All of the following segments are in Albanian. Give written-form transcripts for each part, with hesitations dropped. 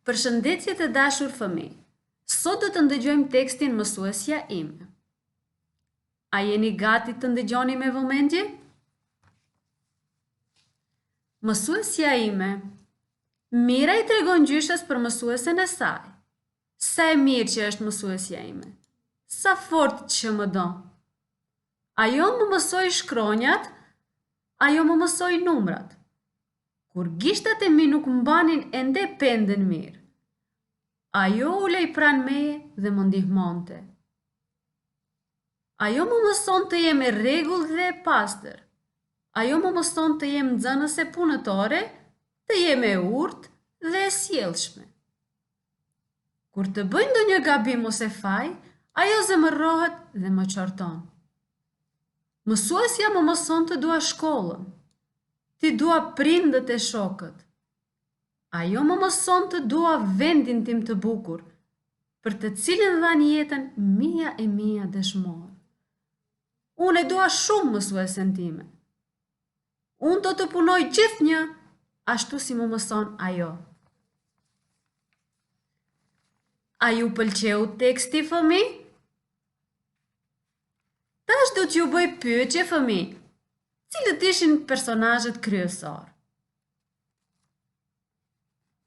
Përshëndetje të dashur fëmijë. Sot do të ndëgjojmë tekstin Mësuesja ime. A jeni gati të ndëgjoni me vëmendje? Mësuesja ime. Mira i tregon gjyshes për mësuesen e saj. Sa e mirë që është mësuesja ime. Sa fort që më do. Ajo më mësoi shkronjat, ajo më mësoi numrat. Kur gishtat e mi nuk mbanin ende pendën mirë, ajo ulej pranë meje dhe më ndihmonte. Ajo më mëson të jem e rregullt dhe e pastër. Ajo më mëson të jem nxënëse punëtore, të jem e urtë dhe e sjellshme. Kur të bëj ndonjë gabim ose faj, ajo zemërohet dhe më qorton. Mësuesja më mëson të dua shkollën, t'i dua prindët e shokët. Ajo më mëson të dua vendin tim të bukur, për të cilin dhanë jetën mija e mija dëshmorë. Unë e dua shumë mësuesen time. Unë do të punoj gjithnjë ashtu si më mëson ajo. A ju pëlqeu teksti fëmijë? Tash do t'ju bëj pyetje fëmijë. Cilët ishin personazhet kryesorë?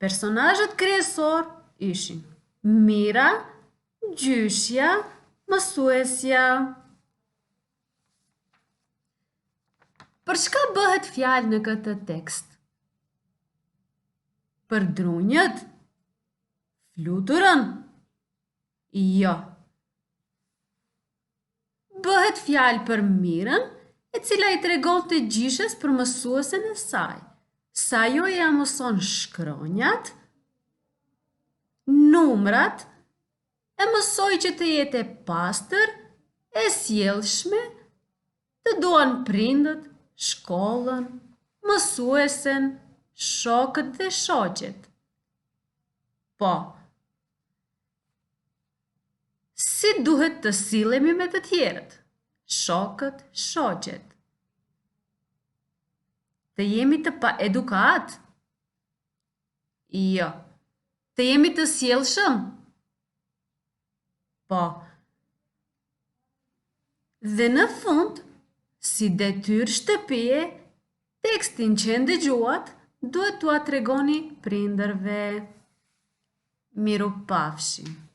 Personazhet kryesorë ishin Mira, gjyshja, mësuesja. Për çka bëhet fjalë në këtë tekst? Për drunjët? Fluturën? Jo. Bëhet fjalë për Mirën, e cila i tregonte gjyshes për mësuesen e saj, se ajo ia mëson shkronjat, numrat, e mësoi që të jetë e pastër, e sjellshme, të duan prindët, shkollën, mësuesen, shokët dhe shoqet. Po, Si duhet të sillemi me të tjerët, shokët, shoqet? Të jemi të paedukatë? Jo. Të jemi të sjellshëm? Po. Dhe në fund, si detyrë shtëpie, tekstin që e ndëgjuat duhet t'ua tregoni prindërve. Mirupafshim!